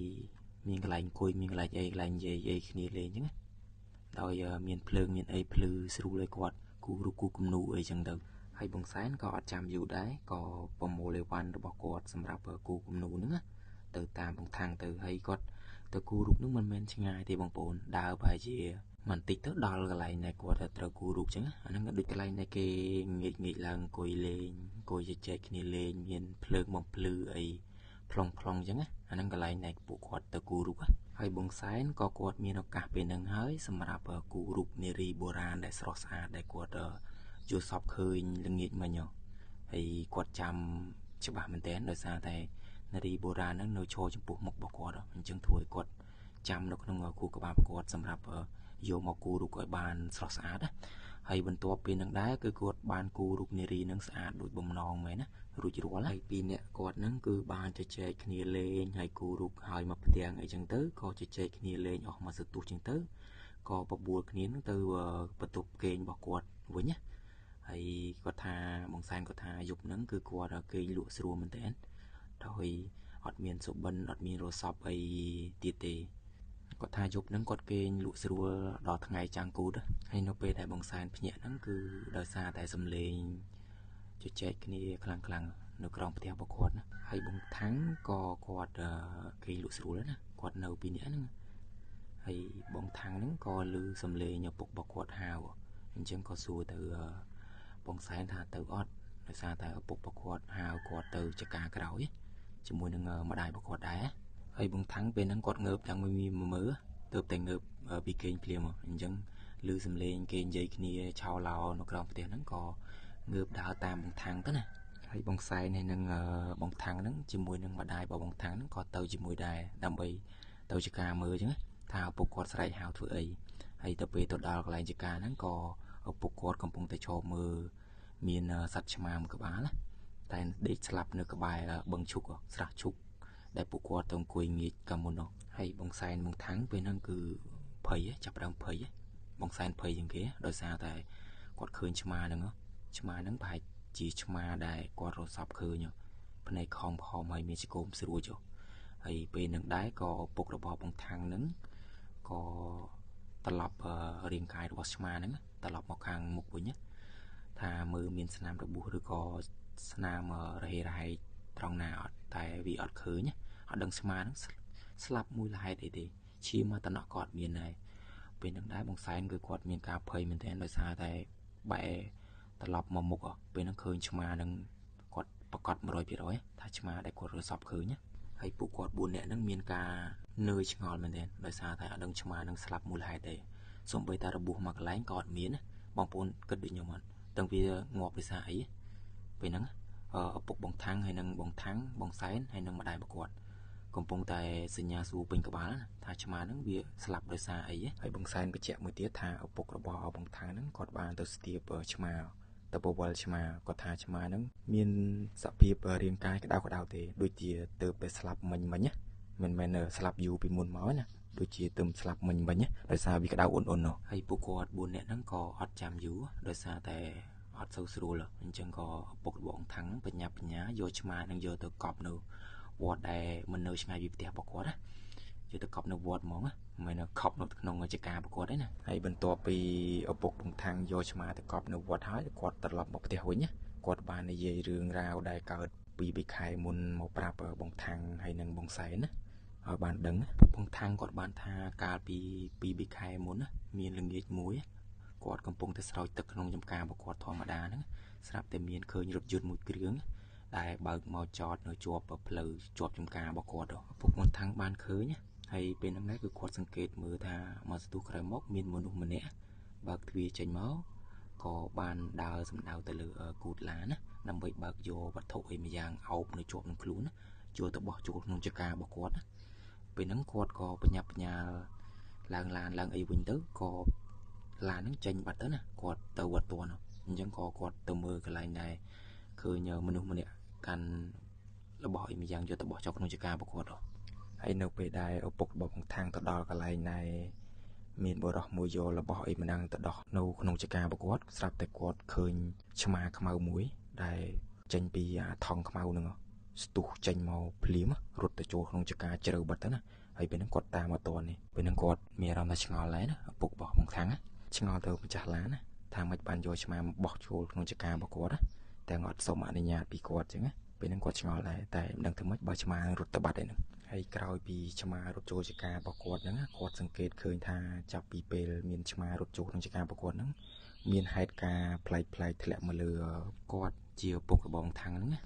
មានកន្លែងអង្គុយមានកន្លែងអីកន្លែងនិយាយអីគ្នាលេងចឹងណាដោយមានភ្លើងមានអីភ្លឺស្រួលឲ្យគាត់គូរូបគូគំនូអីចឹងទៅហើយបងសែនក៏អត់ចាំយូរដែរក៏ប្រមូលអីវ៉ាន់របស់គាត់សម្រាប់គូគំនូហ្នឹងណាទៅតាមបងថាំងទៅហើយគាត់ទៅគូរូបហ្នឹងមិនមែនឆ្ងាយទេបងប្អូនដើរប្រហែលជាបន្តិចទៅដល់កន្លែងដែលគាត់ត្រូវគូរូបចឹងអាហ្នឹងដូចកន្លែងដែលគេងាកឡើងអង្គុយលេងអង្គុយជជែកគ្នាលេងមានភ្លើងបំភ្លឺអីប្លង់ប្លង់ចឹងណាអាហ្នឹងកន្លែងដែលពួកគាត់ទៅគូរូបហើយបងសែនក៏គាត់មានឱកាសពេលហ្នឹងហើយសម្រាប់គូរូបនារីបុរាណដែលស្រស់ស្អាតដែលគាត់យល់សពឃើញល្ងាចមិញហើយគាត់ចាំច្បាស់មែនទែនដោយសារតែនារីបុរាណហ្នឹងនៅឈរចំពោះមុខរបស់គាត់អញ្ចឹងធ្វើឲ្យគាត់ចាំនៅក្នុងខួរក្បាលគាត់សម្រាប់យកមកគូរូបឲ្យបានស្រស់ស្អាតណា ហើយបន្ទាប់ពីនឹងដែរគឺគាត់បានគូរូបនារីនឹងស្អាតដូចបំណងមែនណារួចរាល់ហើយពីរនាក់គាត់នឹងគឺបានជជែកគ្នាលេងហើយគូរូបហើយមកផ្ទាំងអីចឹងទៅក៏ជជែកគ្នាលេងអស់មកសន្ទុះចឹងទៅក៏បបួលគ្នានឹងទៅបន្ទប់គេងរបស់គាត់វិញណាហើយគាត់ថាបងសែនគាត់ថាយប់ហ្នឹងគឺគាត់គេងលក់ស្រួលមែនតើដោយអត់មានសុបិនអត់មានរស័ព្ទអីទៀតទេគាត់ថាយប់ហ្នឹងគាត់គេងលក់ស្រួលដល់ថ្ងៃចាំងគូតហើយនៅពេលដែលបងសែនភ្ញាក់ហ្នឹងគឺដោយសារតែសំឡេងជជែកគ្នាខ្លាំងខ្លាំងនៅក្រោមផ្ទះរបស់គាត់ណាហើយបងថាំងក៏គាត់គេងលក់ស្រួលណាគាត់នៅពីរនាក់ហ្នឹងហើយបងថាំងហ្នឹងក៏ឮសំឡេងឪពុករបស់គាត់ហៅអញ្ចឹងក៏សួរទៅបងសែនថាទៅអត់ដោយសារតែឪពុករបស់គាត់ហៅគាត់ទៅចការក្រោយជាមួយនឹងម្ដាយរបស់គាត់ដែរហើយបងថាំងពេលហ្នឹងគាត់ងើបទាំងមួយមើលទៅតែងើបពីគេងភ្លាមអញ្ចឹងឮសំឡេងគេនិយាយគ្នាឆោឡោនៅក្រោមផ្ទះហ្នឹងក៏ងើបដើរតាមបងថាំងទៅណាហើយបងសែនហើយនឹងបងថាំងហ្នឹងជាមួយនឹងម្ដាយរបស់បងថាំងហ្នឹងក៏ទៅជាមួយដែរដើម្បីទៅចការមើលអញ្ចឹងថាឪពុកគាត់ស្រែកហៅធ្វើអីហើយទៅពេលទៅដល់កន្លែងចការហ្នឹងក៏ឪពុកគាត់កំពុងតែឈរមើលមានសត្វឆ្មាមួយក្បាលណាតែដេកស្លាប់នៅក្បែរបឹងឈូកស្រះឈូកដែលពួកគាត់ទៅអង្គុយងាកកាលមុននោះហើយបងសែនបងថាំងពេលហ្នឹងគឺភ័យចាប់ដើមភ័យបងសែនភ័យជាងគេដោយសារតែគាត់ឃើញឆ្មាហ្នឹងឆ្មាហ្នឹងប្រហែលជាឆ្មាដែលគាត់រស័ព្ទឃើញភ្នែកខំខំហើយមានចង្គមស្រួចហើយពេលហ្នឹងដែរក៏ឪពុករបស់បងថាំងហ្នឹងក៏ត្រឡប់រាងកាយរបស់ឆ្មាហ្នឹងត្រឡប់មកខាងមុខវិញថាមើលមានស្នាមរបួសឬក៏ស្នាមរហេរហែកត្រង់ណាអត់តែវាអត់ឃើញអត់ដឹងស្មាហ្នឹងស្លាប់មួយលហេតុអីទេឈាមមកតំណក់ក៏អត់មានដែរពេលហ្នឹងដែរបងសែនគឺគាត់មានការភ័យមែនទែនដោយសារតែបែរត្រឡប់មកមុខពេលហ្នឹងឃើញឆ្មាហ្នឹងគាត់ប្រកាស100%ថាឆ្មាដែលគាត់រស័ព្ទឃើញហើយពួកគាត់4នាក់ហ្នឹងមានការនឿយឆ្ងល់មែនទែនដោយសារតែអត់ដឹងឆ្មាហ្នឹងស្លាប់មូលហេតុទេសូម្បីតែរបួសមួយកន្លែងក៏អត់មានបងប្អូនគិតដូចខ្ញុំអត់ទាំងវាងាប់ដោយសារអីពេលហ្នឹងឪពុកបងថាំងហើយនឹងបងថាំងបងសែនហើយនឹងម្ដាយរបស់គាត់កំពុងតែសញ្ញាសួរពេញក្បាលថាឆ្មាហ្នឹងវាស្លាប់ដោយសារអីហើយបងសែនបញ្ជាក់មួយទៀតថាឪពុករបស់បងថាំងហ្នឹងគាត់បានទៅស្ទាបឆ្មាទៅបវលឆ្មាគាត់ថាឆ្មាហ្នឹងមានសភាពរាងកាយក្តៅក្តៅទេដូចជាទៅតែស្លាប់មិញមិញណាមិនមែនស្លាប់យូរពីមុនមកណាដូចជាទៅស្លាប់មិញមិញដោយសារវាក្តៅអ៊ុនអ៊ុននោះហើយពួកគាត់4នាក់ហ្នឹងក៏អត់ចាំយូរដោយសារតែអត់សូវស្រួលអញ្ចឹងក៏ឪពុករបស់អង្គថាំងបញ្ញាបញ្ញាយកឆ្មានឹងយកទៅកប់នៅវត្តដែលមិននៅឆ្ងាយពីផ្ទះរបស់គាត់ណាយកទៅកប់នៅវត្តហ្មងណាមិនមែនកប់នៅក្នុងចការរបស់គាត់ទេណាហើយបន្ទាប់ពីឪពុកបងថាំងយកឆ្មាទៅកប់នៅវត្តហើយគាត់ត្រឡប់មកផ្ទះវិញណាគាត់បាននិយាយរឿងរ៉ាវដែលកើតពី3ខែមុនមកប្រាប់បងថាំងហើយនិងបងសែនណាឲ្យបានដឹងបងថាំងគាត់បានថាកាលពី2 3ខែមុនណាមានល្ងាចមួយគាត់កំពុងតែស្រោចទឹកក្នុងចំការរបស់គាត់ធម្មតាហ្នឹងស្រាប់តែមានឃើញរថយន្តមួយគ្រឿងដែលបើកមកចតនៅជាប់ផ្លូវជាប់ចំការរបស់គាត់ឪពុកបងថាំងបានឃើញហើយពេលហ្នឹងដែរគឺគាត់សង្កេតមើលថាមកស្ទុះក្រោយមកមានមនុស្សម្នាក់បើកទ្វារចេញមកក៏បានដើរសម្ដៅទៅលើគូតឡានណាដើម្បីបើកយកវត្ថុអីមួយយ៉ាងអោបនៅជាប់នឹងខ្លួនណាចូលទៅបោះចូលក្នុងចំការរបស់គាត់ណាពេលហ្នឹងគាត់ក៏បញ្ញាបញ្ញាឡើងឡានឡើងអីវិញទៅក៏ឡានហ្នឹងចេញបាត់ទៅណាគាត់ទៅវត្តទាន់អញ្ចឹងក៏គាត់ទៅមើលកន្លែងដែរឃើញមនុស្សម្នាក់កាន់របស់អីមួយយ៉ាងយកទៅបោះចោលក្នុងចការរបស់គាត់ហើយនៅពេលដែលឪពុករបស់បងថាំងទៅដល់កន្លែងដែរមានបុរសមួយយករបស់អីម្ដងទៅដោះនៅក្នុងចការរបស់គាត់ស្រាប់តែគាត់ឃើញឆ្មាខ្មៅមួយដែលចេញពីអាថង់ខ្មៅហ្នឹងស្ទុះចេញមកភ្លាមរត់ទៅចូលក្នុងចការជ្រៅបាត់ទៅណាហើយពេលហ្នឹងគាត់តាមមកតនេះពេលហ្នឹងគាត់មានអារម្មណ៍ថាឆ្ងល់ដែរណាឪពុករបស់បងថាំងឆ្ងល់ទៅម្ចាស់ឡានណាថាមិនបានយកឆ្មាមកបោះចូលក្នុងចការរបស់គាត់ណាតែអត់សុំអនុញ្ញាតពីគាត់អញ្ចឹងណាពេលហ្នឹងគាត់ឆ្ងល់ដែរតែមិនដឹងធ្វើម៉េចបើឆ្មារត់ទៅបាត់ឯហ្នឹងហើយក្រោយពីឆ្មារត់ចូលចការរបស់គាត់ហ្នឹងគាត់សង្កេតឃើញថាចាប់ពីពេលមានឆ្មារត់ចូលក្នុងចការរបស់គាត់ហ្នឹងមានហេតុការណ៍ប្លែកៗធ្លាក់មកលើគាត់ជាឪពុករបស់បងថាំងហ្នឹងណា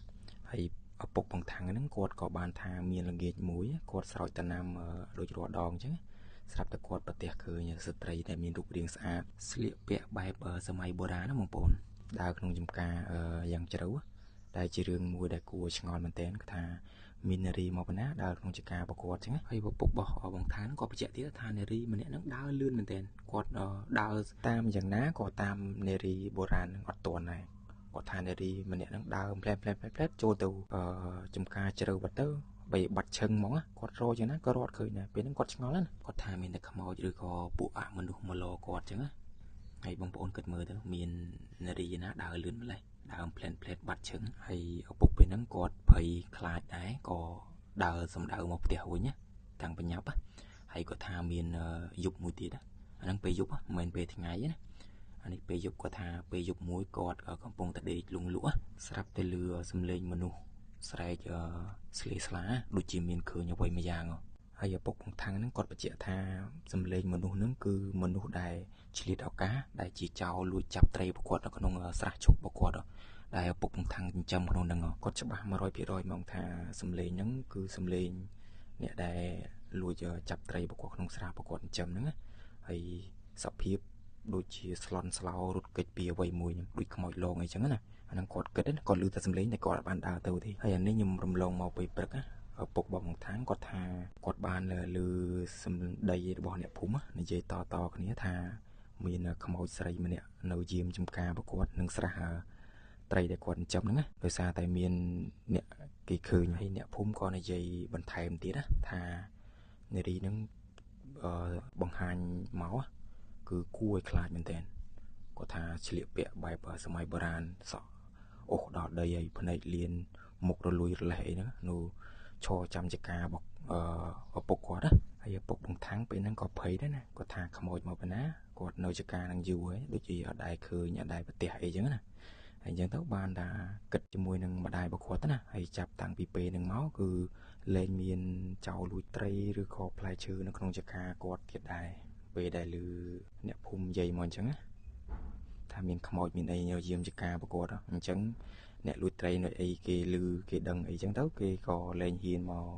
ហើយឪពុកបងថាំងហ្នឹងគាត់ក៏បានថាមានល្ងាចមួយគាត់ស្រោចតំណាំដូចរាល់ដងអញ្ចឹងស្រាប់តែគាត់ប្រទះឃើញស្ត្រីដែលមានរូបរាងស្អាតស្លៀកពាក់បែបសម័យបុរាណណាបងប្អូនដើរក្នុងចំការយ៉ាងជ្រៅដែលជារឿងមួយដែលគួរឆ្ងល់មែនទែនគឺថា មាននារីមកបណ្ណាដើរក្នុងចការប្រកួតចឹងហើយឪពុករបស់បងថាងក៏បញ្ជាក់ទៀតថានារីម្នាក់ហ្នឹងដើរលឿនមែនទែនគាត់ដើរតាមយ៉ាងណាក៏តាមនារីបុរាណហ្នឹងអត់ទាន់ដែរគាត់ថានារីម្នាក់ហ្នឹងដើរផ្លែផ្លែផ្លែចូលទៅចំការជ្រៅបាត់ទៅបីបាត់ឈឹងហ្មងគាត់រកយ៉ាងណាក៏រត់ឃើញដែរពេលហ្នឹងគាត់ឆ្ងល់ណាគាត់ថាមានតែខ្មោចឬក៏ពួកអមនុស្សមកលគាត់ចឹងណាហើយបងប្អូនគិតមើលទៅមាននារីណាដើរលឿនម្ល៉េះដើមផ្លែនផ្លែតបាត់ឈឹងហើយឪពុកពេលហ្នឹងគាត់ភ័យខ្លាចដែរក៏ដើរសំដៅមកផ្ទះវិញណាតាំងបញ្ញាប់ហើយគាត់ថាមានយប់មួយទៀតអាហ្នឹងពេលយប់មិនមែនពេលថ្ងៃណាអានេះពេលយប់គាត់ថាពេលយប់មួយគាត់កំពុងតែដេកលងលក់ស្រាប់តែលឺសំឡេងមនុស្សស្រែកស្លេស្លាដូចជាមានឃើញអ្វីមួយយ៉ាងហើយឪពុកបងថាំងហ្នឹងគាត់បញ្ជាក់ថាសំឡេងមនុស្សហ្នឹងគឺមនុស្សដែលឆ្លៀតឱកាសដែលជាចោរលួចចាប់ត្រីប្រកួតនៅក្នុងស្រះឈុកប្រកួតដែលឪពុកបងថាំងចិញ្ចឹមក្នុងហ្នឹងគាត់ច្បាស់ 100% ហ្មងថាសំឡេងហ្នឹងគឺសំឡេងអ្នកដែលលួចចាប់ត្រីប្រកួតក្នុងស្រះប្រកួតចិញ្ចឹមហ្នឹងហើយសភាពដូចជាស្លន់ស្លោរត់គេចពីអ្វីមួយហ្នឹងដូចខ្មោចលងអីចឹងណាអាហ្នឹងគាត់គិតគាត់ឮតែសំឡេងតែគាត់អត់បានដើរទៅទេហើយអានេះខ្ញុំរំលងមកពេលព្រឹកឪពុករបស់បងថាងគាត់ថាគាត់បានឮសម្ដីរបស់អ្នកភូមិនិយាយតតគ្នាថាមានខ្មោចស្រីម្នាក់នៅយាមចំការប្រកួតនឹងស្រះត្រីដែលគាត់ចិញ្ចឹមហ្នឹងណាដោយសារតែមានអ្នកគេឃើញហើយអ្នកភូមិក៏និយាយបន្ថែមទៀតណាថានារីហ្នឹងបង្ហាញមកគឺគួរឲ្យខ្លាចមែនទែនគាត់ថាឆ្លៀកពាក់បែបសម័យបុរាណសក់អូសដល់ដីហើយភ្នែកលៀនមុខរលួយរលេះអីហ្នឹងនោះឈរចាំចការរបស់ឪពុកគាត់ណាហើយឪពុកបងថាំងពេលហ្នឹងក៏ភ័យដែរណាគាត់ថាខ្មោចមកប៉ុណ្ណាគាត់នៅចការនឹងយូរហើយដូចជាអត់ដែរឃើញអត់ដែរប្រទះអីចឹងណាហើយអញ្ចឹងទៅបានថាគិតជាមួយនឹងម្ដាយរបស់គាត់ណាហើយចាប់តាំងពីពេលហ្នឹងមកគឺលែងមានចោរលួចត្រីឬក៏ផ្លែឈើនៅក្នុងចការគាត់ទៀតដែរពេលដែលឮអ្នកភូមិនិយាយមកអញ្ចឹងណាថាមានខ្មោចមានអីយាមចការប្រកួតអញ្ចឹងអ្នកលួចត្រីនៅអីគេឮគេដឹងអីចឹងទៅគេក៏លែងហ៊ានមក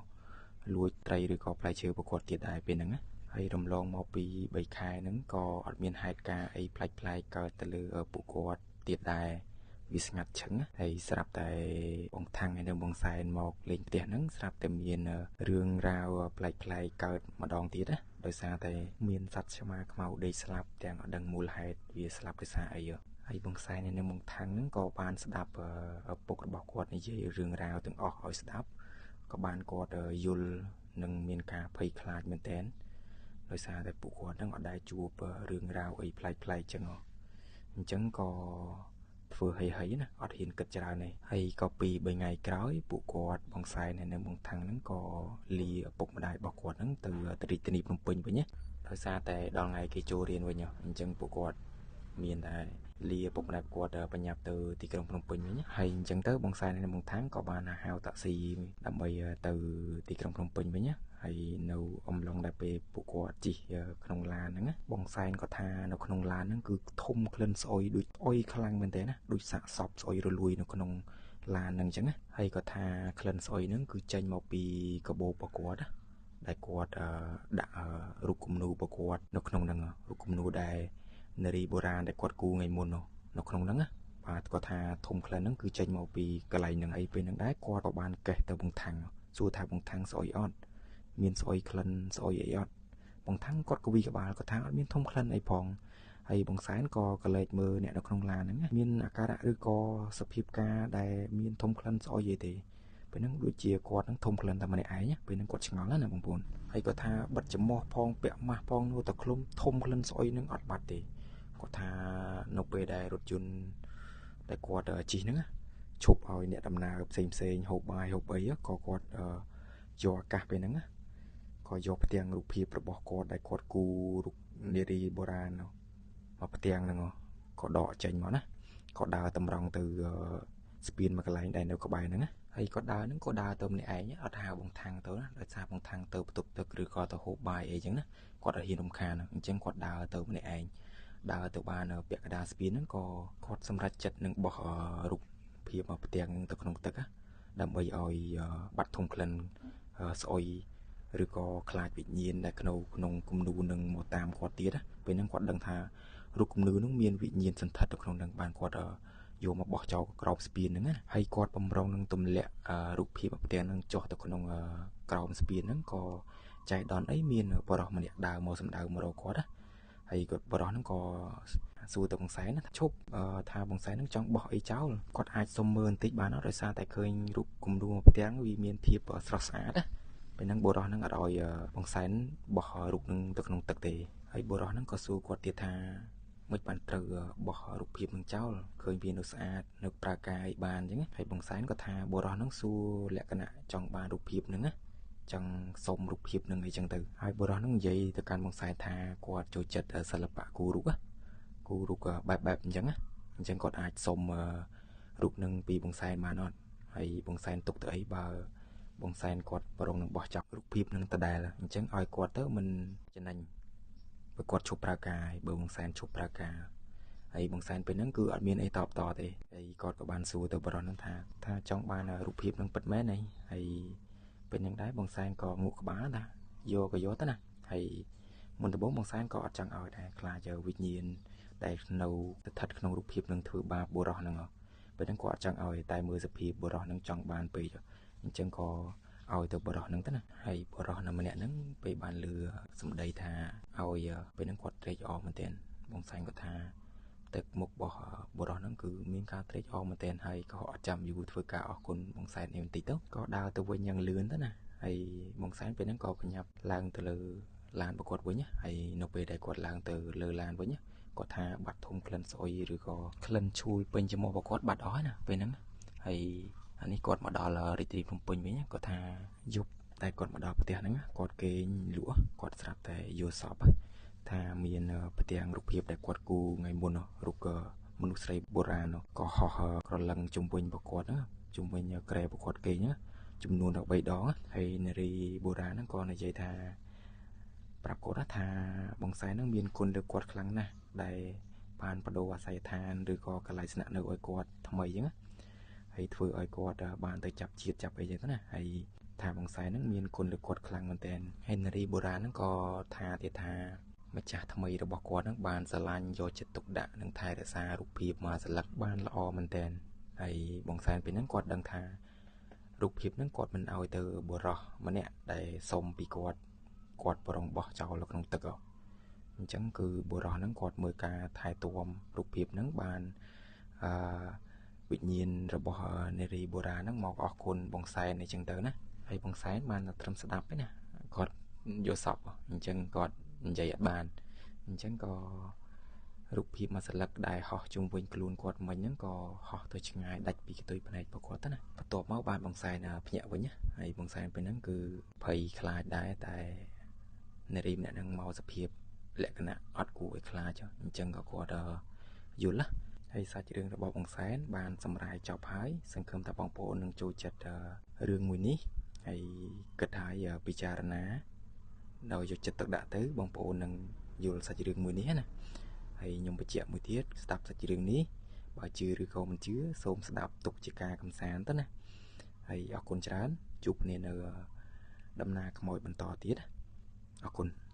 លួចត្រីឬក៏ផ្លែឈើប្រកួតទៀតដែរពេលហ្នឹងណាហើយរំលងមកពី3ខែហ្នឹងក៏អត់មានហេតុការណ៍អីប្លែកៗកើតទៅលើពួកគាត់ទៀតដែរវាស្ងាត់ឈឹងហើយស្រាប់តែបងថាំងហើយនិងបងសែនមកលេងផ្ទះហ្នឹងស្រាប់តែមានរឿងរ៉ាវប្លែកៗកើតម្ដងទៀតណាដោយសារតែមានសត្វឆ្មាខ្មៅដេកស្លាប់ទាំងអត់ដឹងមូលហេតុវាស្លាប់ដោយសារអីហើយបងសែននិងបងថាំងហ្នឹងក៏បានស្ដាប់ឪពុករបស់គាត់និយាយរឿងរ៉ាវទាំងអស់ឲ្យស្ដាប់ក៏បានគាត់យល់និងមានការភ័យខ្លាចមែនទែនដោយសារតែពួកគាត់ហ្នឹងអត់ដែលជួបរឿងរ៉ាវអីប្លែកៗចឹងអញ្ចឹងក៏ធ្វើហីហីណាអត់ហ៊ានគិតច្រើនទេហើយក៏ពី3ថ្ងៃក្រោយពួកគាត់បងសែនហើយនិងបងថាំងហ្នឹងក៏លាឪពុកម្ដាយរបស់គាត់ហ្នឹងទៅរាជធានីភ្នំពេញវិញណាដោយសារតែដល់ថ្ងៃគេចូលរៀនវិញអញ្ចឹងពួកគាត់មានតែលាឪពុកម្ដាយគាត់បញ្ញាប់ទៅទីក្រុងភ្នំពេញវិញហើយអញ្ចឹងទៅបងសែននិងបងថាំងក៏បានហៅតាក់ស៊ីដើម្បីទៅទីក្រុងភ្នំពេញវិញណាហើយនៅអំឡុងដែលពេលពួកគាត់ជិះក្នុងឡានហ្នឹងណាបងសែនក៏ថានៅក្នុងឡានហ្នឹងគឺធំក្លិនស្អុយដូចអុយខ្លាំងមែនទែនណាដូចសាកសពស្អុយរលួយនៅក្នុងឡានហ្នឹងអញ្ចឹងណាហើយក៏ថាក្លិនស្អុយហ្នឹងគឺចេញមកពីកាបូបរបស់គាត់ណាដែលគាត់ដាក់រូបគំនូរបស់គាត់នៅក្នុងហ្នឹងរូបគំនូដែលនារីបុរាណដែលគាត់គូថ្ងៃមុននោះនៅក្នុងហ្នឹងណាបាទគាត់ថាធំក្លិនហ្នឹងគឺចេញមកពីកន្លែងហ្នឹងអីពេលហ្នឹងដែរគាត់ក៏បានកេះទៅបងថាំងសួរថាបងថាំងស្អុយអត់មានស្អុយក្លិនស្អុយអីអត់បងថាំងគាត់ក៏វីក្បាលគាត់ថាអត់មានធំក្លិនអីផងហើយបងសែនក៏កលែកមើលអ្នកនៅក្នុងឡានហ្នឹងមានអាការៈឬក៏សភាពការដែលមានធំក្លិនស្អុយអីទេពេលហ្នឹងដូចជាគាត់ហ្នឹងធំក្លិនតែម្នាក់ឯងពេលហ្នឹងគាត់ឆ្ងល់ណាបងប្អូនហើយគាត់ថាបិទច្រមុះផងពាក់ម៉ាស់ផងនោះតែឃ្លុំធំក្លិនស្អុយហ្នឹងអត់បាត់ទេគាត់ថានៅពេលដែលរថយន្តដែលគាត់ជិះហ្នឹងឈប់ឲ្យអ្នកដំណើរផ្សេងផ្សេងហូបបាយហូបអីក៏គាត់យកឱកាសពេលហ្នឹងក៏យកផ្ទាំងរូបភាពរបស់គាត់ដែលគាត់គូរូបនារីបុរាណមកផ្ទាំងហ្នឹងក៏ដកចេញមកណាក៏ដើរតម្រង់ទៅស្ពានមួយកន្លែងដែលនៅក្បែរហ្នឹងណាហើយក៏ដើរហ្នឹងក៏ដើរទៅម្នាក់ឯងអត់ហៅបងថាំងទៅណាដោយសារបងថាំងទៅបន្ទប់ទឹកឬក៏ទៅហូបបាយអីចឹងណាគាត់អត់ហ៊ានរំខានអញ្ចឹងគាត់ដើរទៅម្នាក់ឯងដើរទៅបានពាក់កណ្ដាលស្ពានហ្នឹងក៏គាត់សម្រេចចិត្តនឹងបោះរូបភាពមកផ្ទាំងទៅក្នុងទឹកដើម្បីឲ្យបាត់ធំក្លិនស្អុយឬក៏ខ្លាចវិញ្ញាណដែលក្នុងគំនូនឹងមកតាមគាត់ទៀតណាពេលហ្នឹងគាត់ដឹងថារូបគំនូនឹងមានវិញ្ញាណសន្ធិដ្ឋនៅក្នុងនឹងបានគាត់ យកមកបោះចោលក្រោមស្ពានហ្នឹងណាហើយគាត់បំរុងនឹងទម្លាក់រូបភាពផ្ទាំងហ្នឹងចុះទៅក្នុងក្រោមស្ពានហ្នឹងក៏ចៃដន្យអីមានបរិសម្នាក់ដើរមកសម្ដៅមករកគាត់ណាហើយគាត់បរិសហ្នឹងក៏សួរទៅបងសែនណាឈប់ថាបងសែនហ្នឹងចង់បោះអីចោលគាត់អាចសុំមើលបន្តិចបានអត់ដោយសារតែឃើញរូបគំរូផ្ទាំងវាមានភាពស្រស់ស្អាតណាពេលហ្នឹងបុរសហ្នឹងអត់ឲ្យបងសែនបោះរូបហ្នឹងទៅក្នុងទឹកទេហើយបុរសហ្នឹងក៏សួរគាត់ទៀតថាមិនបានត្រូវបោះរូបភាពនឹងចោលឃើញវានៅស្អាតនៅប្រើការអីបានអញ្ចឹងហើយបងសែនក៏ថាបុរសហ្នឹងសួរលក្ខណៈចង់បានរូបភាពហ្នឹងណាចង់សុំរូបភាពនឹងអីចឹងទៅហើយបុរសហ្នឹងនិយាយទៅកាន់បងសែនថាគាត់ចូលចិត្តសិល្បៈគូរូបគូរូបបែបអញ្ចឹងណាអញ្ចឹងគាត់អាចសុំរូបនឹងពីបងសែនបានអត់ហើយបងសែនទុកទៅអីបើបងសែនគាត់ប្រងនឹងបោះចោលរូបភាពនឹងដដែលអញ្ចឹងឲ្យគាត់ទៅមិនចំណេញបើគាត់ឈប់ប្រើការហើយបើបងសែនឈប់ប្រើការហើយបងសែនពេលហ្នឹងគឺអត់មានអីតបតទេហើយគាត់ក៏បានសួរទៅបរិសហ្នឹងថាចង់បានរូបភាពនឹងពិតមែនហើយពេលហ្នឹងដែរបងសែនក៏ងក់ក្បាលថាយកក៏យកទៅណាហើយមុនដំបូងបងសែនក៏អត់ចង់ឲ្យដែរខ្លាចវិញ្ញាណដែលនៅស្ថិតក្នុងរូបភាពនឹងធ្វើបាបបុរសហ្នឹងពេលហ្នឹងគាត់អត់ចង់ឲ្យតែមើលសភាពបុរសហ្នឹងចង់បានពេកអញ្ចឹងក៏ឲ្យទៅបុរសហ្នឹងទៅណាហើយបុរសនៅម្នាក់ហ្នឹងពេលបានលឺសម្ដីថាឲ្យពេលហ្នឹងគាត់ត្រេកអរមែនទែនបងសែនគាត់ថាទឹកមុខរបស់បុរសហ្នឹងគឺមានការត្រេកអរមែនទែនហើយក៏អត់ចាំយូរធ្វើការអរគុណបងសែននេះបន្តិចទៅក៏ដើរទៅវិញយ៉ាងលឿនទៅណាហើយបងសែនពេលហ្នឹងក៏ប្រញាប់ឡើងទៅលើឡានរបស់គាត់វិញហើយនៅពេលដែលគាត់ឡើងទៅលើឡានវិញគាត់ថាបាត់ធំក្លិនស្អុយឬក៏ក្លិនឈួយពេញច្រមុះរបស់គាត់បាត់អស់ហើយណាពេលហ្នឹងហើយអានេះគាត់មកដល់រាជធានីភ្នំពេញវិញគាត់ថាយប់តែគាត់មកដល់ផ្ទះហ្នឹងគាត់គេងលក់គាត់ស្រាប់តែយល់សពថាមានផ្ទាំងរូបភាពដែលគាត់គូថ្ងៃមុនរូបមនុស្សស្រីបុរាណក៏ហោះក្រឡឹងជុំវិញរបស់គាត់ហ្នឹងជុំវិញក្រែរបស់គាត់គេងចំនួន13ដងហើយនារីបុរាណហ្នឹងក៏និយាយថាប្រាប់គាត់ថាបងសែនហ្នឹងមានគុណលើគាត់ខ្លាំងណាស់ដែលបានបដូរអាសយដ្ឋានឬក៏កន្លែងស្នាក់នៅឲ្យគាត់ថ្មីអញ្ចឹងហើយធ្វើឲ្យគាត់បានទៅចាប់ជាតិចាប់អីចឹងទៅណាហើយថាបងសែនហ្នឹងមានគុណលើគាត់ខ្លាំងមែនទែនហើយនារីបុរាណហ្នឹងក៏ថាទៀតថាម្ចាស់ថ្មីរបស់គាត់ហ្នឹងបានស្រឡាញ់យកចិត្តទុកដាក់និងថែរក្សារូបភាពមួយសន្លឹកបានល្អមែនទែនហើយបងសែនពេលហ្នឹងគាត់ដឹងថារូបភាពហ្នឹងគាត់មិនឲ្យទៅបុរសម្នាក់ដែលសុំពីគាត់គាត់ប្រងបោះចោលនៅក្នុងទឹកអញ្ចឹងគឺបុរសហ្នឹងគាត់មើលការថែទាំរូបភាពហ្នឹងបានអឺវិញ្ញាណរបស់នារីបុរាណហ្នឹងមកអរគុណបងសែនអីចឹងទៅណាហើយបងសែនបានតែត្រឹមស្ដាប់ទេណាគាត់យល់សពអញ្ចឹងគាត់និយាយអត់បានអញ្ចឹងក៏រូបភាពមួយសន្លឹកដែលហោះជុំវិញខ្លួនគាត់មិញហ្នឹងក៏ហោះទៅឆ្ងាយដាច់ពីកន្ទុយភ្នែករបស់គាត់ទៅណាបន្ទាប់មកបានបងសែនភ្ញាក់វិញហើយបងសែនពេលហ្នឹងគឺភ័យខ្លាចដែរតែនារីម្នាក់ហ្នឹងមកសភាពលក្ខណៈអត់គួរឲ្យខ្លាចអញ្ចឹងក៏គាត់យល់ណាហើយសាច់រឿងរបស់បងសែនបានសម្រាយចប់ហើយសង្ឃឹមថាបងប្អូននឹងចូលចិត្តរឿងមួយនេះហើយគិតឲ្យពិចារណាដោយយកចិត្តទុកដាក់ទៅបងប្អូននឹងយល់សាច់រឿងមួយនេះណាហើយខ្ញុំបញ្ជាក់មួយទៀតស្ដាប់សាច់រឿងនេះបើជឿឬក៏មិនជឿសូមស្ដាប់ទុកជាការកំសាន្តទៅណាហើយអរគុណច្រើនជួបគ្នានៅដំណើរខ្មោចបន្តទៀតអរគុណ។